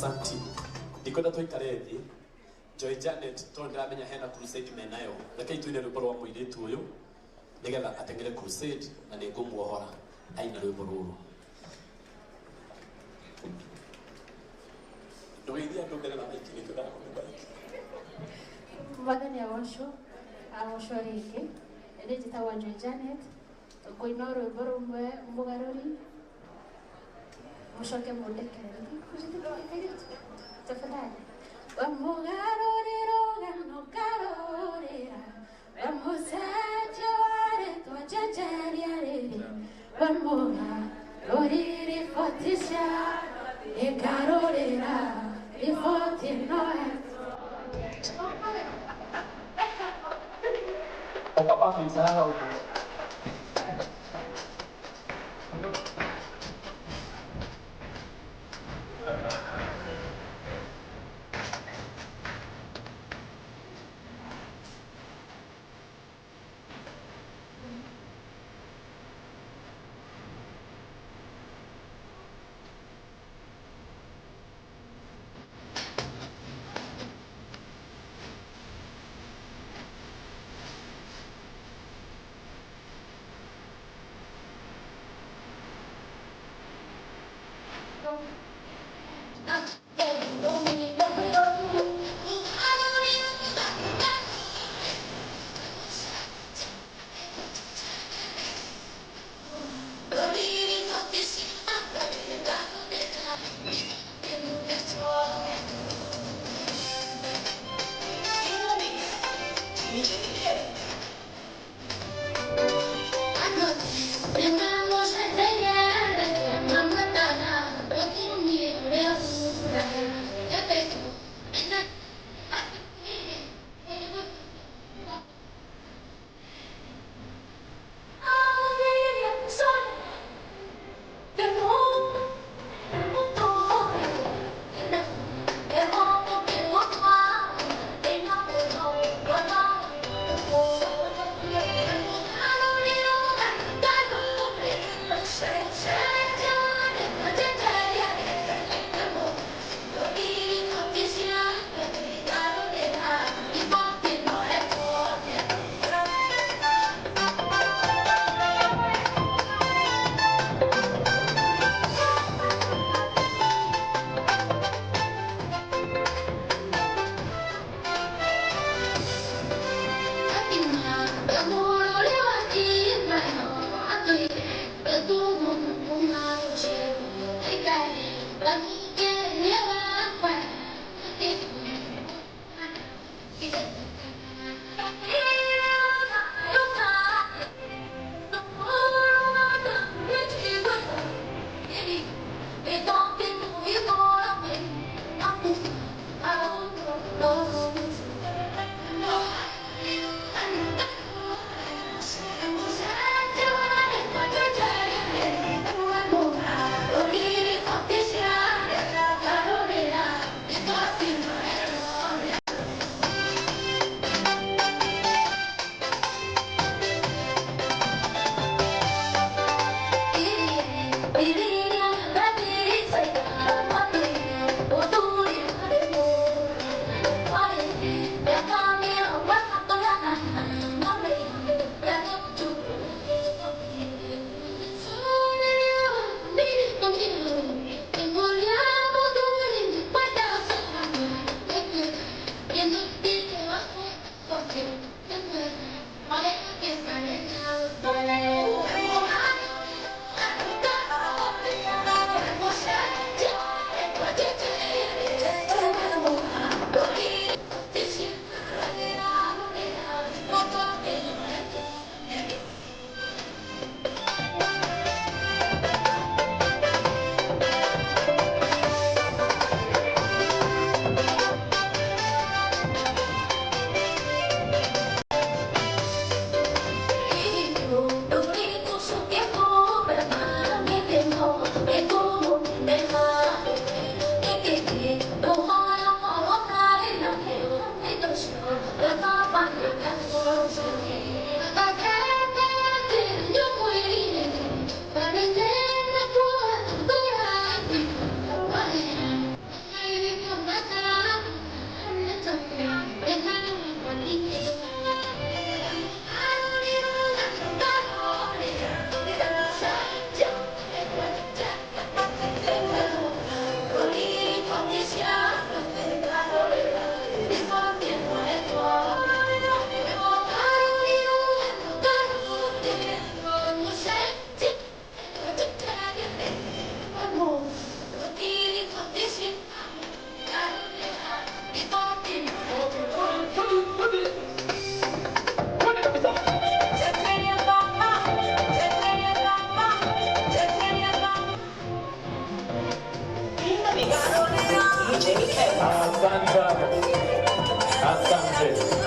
Asanti. Ndikwenda tũikare thĩ. Joy Janet tondũ ndĩramenya hena crusade menayo. Rekei tuine rwĩmbo rwa mũirĩtu ũyũ nĩgetha ateng'ere crusade na nĩ ngũmuohora aina rwĩmbo rũrũ. Ndũgeithie andũ mbere na maiki nĩkĩo ndakũhe maiki. Mwathani agocwo, agocwo rĩngĩ. Niĩ njĩtagwo Joy Janet, ngũina rwĩmbo rũmwe mũgarũri, mũcoke mũndekerere. Tafadhali. Wa mũgarũri rũgano ngarũrĩra, wa mũcenjia wa rĩtwa njenjeria rĩrĩ, wa mũgarũri riboti cia ngarũrĩra riboti ĩno.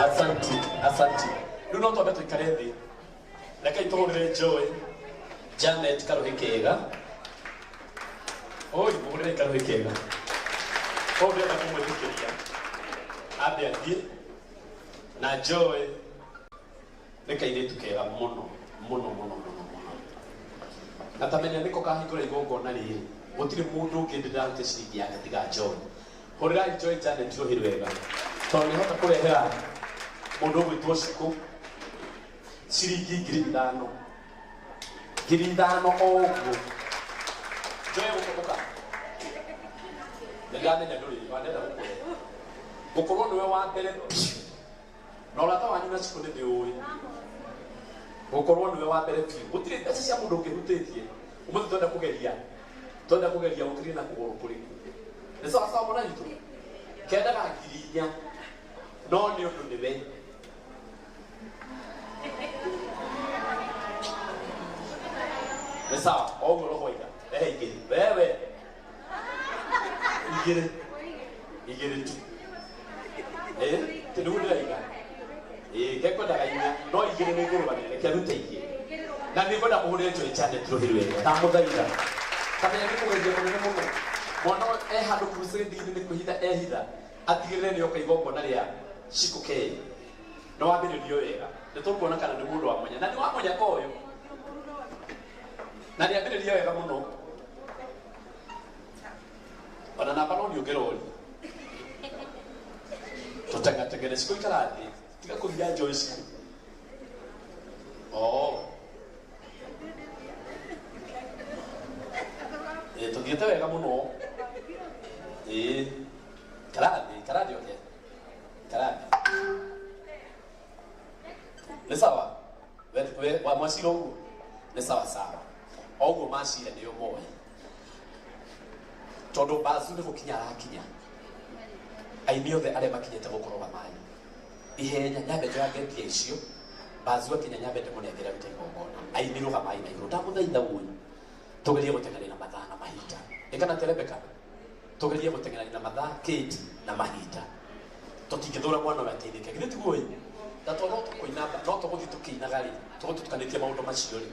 Asante, asante. Rĩu no twambe tũikare thĩ. Rekei tũhũrĩre Joy Janet karũhĩ kega. Oi, mũhũrĩre karũhĩ kega. Ũyũ ndĩrenda kũmwĩtĩkĩria ambe athiĩ na Joy nĩ kairĩtu kega mũno mũno mũno mũno mũno. Na tamenya nĩko kahingũra igongona rĩrĩ gũtirĩ mũndũ ũngĩ ndĩrarute ciringi yake tiga Joy. Hũrĩrai Joy Janet rũhĩ rwega tondũ nĩhota kũrehera mũndũ ũgwĩtwo Cikũ ciringi 5,000. 5,000 o ũguo. Joy gũkũmũka. Nĩndamenya ndũrĩ wandenda gũkũhe. Gũkorwo nĩwe wa mbere piũ. Na ũrata wanyu na Cikũ nĩndĩũĩ. Gũkorwo nĩwe wa mbere piũ. Gũtirĩ mbeca cia mũndũ ũngĩhutĩtie. Ũmũthĩ twenda kũgeria. Twenda kũgeria ũkĩrie na kũgũrũ kũrĩkũ. Nĩ sawa sawa mwana witũ. Kendaga 4,000. No nĩ ũndũ nĩwe. Nĩ sawa, o ũguo roho iga. Rehe igĩrĩ. Wewe. Igĩrĩ. Igĩrĩ tu. Nĩguo ndĩraiga. Ngekwendaga inya, no igĩrĩ nĩ ngũrũgamĩrĩra, reke arute igĩrĩ. Na nĩ ngwenda mũhũrĩre Joy Janet rũhĩ rwega. Ndamũthaitha. Kamenya nĩ kũgeria kũnene mũno. Mwana ũyũ e handũ crusade-inĩ nĩ kwĩhitha ehitha, atigĩrĩre nĩ oka igongona rĩa Cikũ K. Nĩ wambĩrĩrio wega. Nĩ tũkuona kana nĩ mũndũ wa mwanya. Na nĩ wa mũnyaka ũyũ. Na nĩ ambĩrĩria wega mũno. Ona namba no nĩũngĩroria. Tũtengatengere Cikũ ikara thĩ. Tiga kũhinya Joy Cikũ. Oh. Tũthiĩte wega mũno. Ikara thĩ, ikara thĩ oke. Ikara thĩ. Nĩ sawa? We wa mwacira ũguo? Nĩ sawa sawa. O ũguo macira nĩo moĩ. Tondũ Bazu nĩ gũkinya arakinya. Aini othe arĩa makinyĩte gũkoroga maĩ. Ihenya nyambe njoyange mbia icio. Bazu akinya nyambe ndĩmũnengere arute igongona. Aini rũgamai na igũrũ. Ndamũthaitha ũĩ. Tũgerie gũteng'eria na mathaa na mahinda. Ĩkana atĩa Rebecca? Tũgerie gũteng'erania na mathaa Kate na mahinda. Tũtingĩthũra mwana ũyũ ateithĩke. Githĩ tiguo ĩ? Na tondũ no tũkũina no tũgũthiĩ tũkĩinaga rĩ, tũgũthiĩ tũtukanĩtie maũndũ macio rĩ,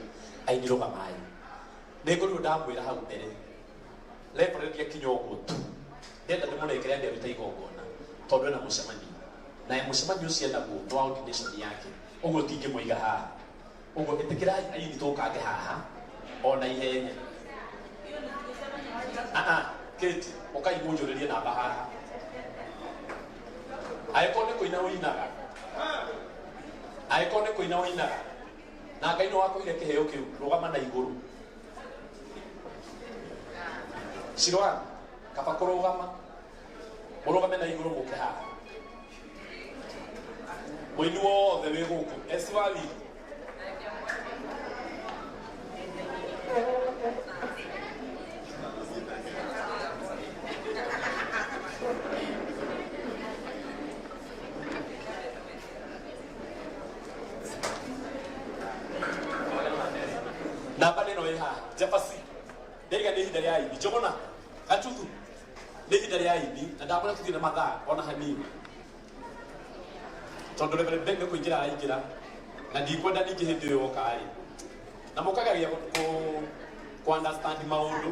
aini rũgamai. Nĩ ngorirwo ndamwĩra hau mbere. Reverend akinya ũguo tu. Ndenda ndĩmũnengere ambe arute igongona tondũ ena mũcemanio. Na mũcemanio ũcio enaguo nĩ wa ordination yake. Ũguo tingĩmũiga haha. Ũguo ĩtĩkĩrai aini tũkange haha ona ihenya. Kate, ũkai mũnjũrĩrie namba haha. Angĩkorwo nĩ kũina ũinaga. Angĩkorwo nĩ kũina ũinaga. Na Ngai nĩ wakũire kĩheo kĩu, rũgama na igũrũ. Ciroan, kaba kũrũgama. Mũrũgame na igũrũ mũke haha. Mũini wothe wĩ gũkũ. Esi wa wiki. Namba nĩno ĩ haha. Jabasi. Ndaiga nĩ ihinda rĩa aini. Njũgũna. Gacuthu. Nĩ ihinda rĩa aini. Na ndamwĩra tũthiĩ na mathaa ona hanini. Tondũ Reverend Ben nĩ kũingĩra araingĩra. Na ndikwenda ningĩ hĩndĩ ĩyo oka rĩ. Na mũkagaria kũ understand maũndũ.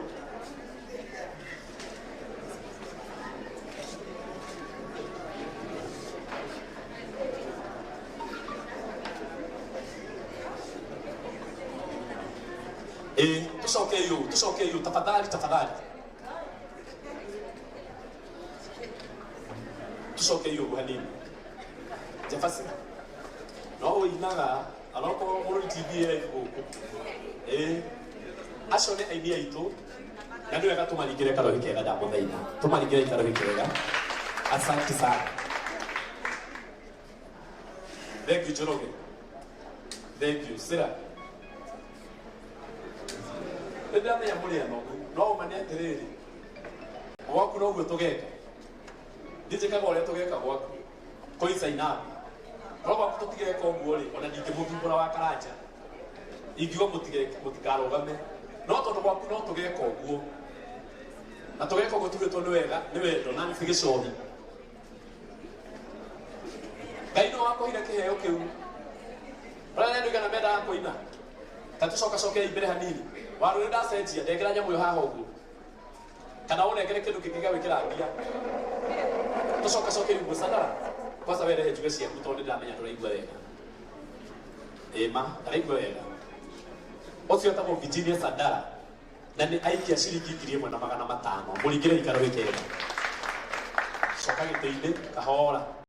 Tũcoke ũũ, tũcoke ũũ, tafadhali, tafadhali. Tũcoke ũũ hanini. Jabasi. No ũinaga, onokorwo Mũrũri TV ĩ live gũkũ. Acio nĩ aini aitũ. Na nĩ wega tũmaringĩre karũhĩ kega ndamũthaitha. Tũmaringĩre karũhĩ kega. Asante sana. Thank you, Njoroge. Thank you. Sira. Nĩ ndĩramenya mũrĩ anogu, no ũma nĩ atĩrĩrĩ, gwaku noguo tũgeka. Ndinjĩkaga ũrĩa tũgeka gwaku. Kũi Zainabu. No gwaku tũtigeka ũguo rĩ, ona ndingĩmũthumbũra wa Karanja. Ingiuga mũtikarũgame. No tondũ gwaku no tũgeka ũguo. Na tũgeka ũguo tugĩtwo nĩ wega, nĩ wendo, na nĩ gĩcohi. Ngai no wakũheire kĩheo kĩu. Ũrĩa nĩ andũ aigana mendaga kũina? Ta tũcokacokei mbere hanini. Warũ nĩ ndacenjia, ndengera nyamũ ĩyo haha ũguo. Kana ũnengere kĩndũ kĩngĩ gĩa gwĩkĩra mbia. Tũcokacokei ũguo Sandara. Kwanza werehe njuge ciaku tondũ nĩ ndĩramenya ndũraigua wega. Ĩma, ndaraigua wega. Ũcio etagwo Virginia Sandara na nĩ aikia ciringi 1500. Mũringĩre ikaro wĩke wega. Coka gĩtĩ-inĩ kahora.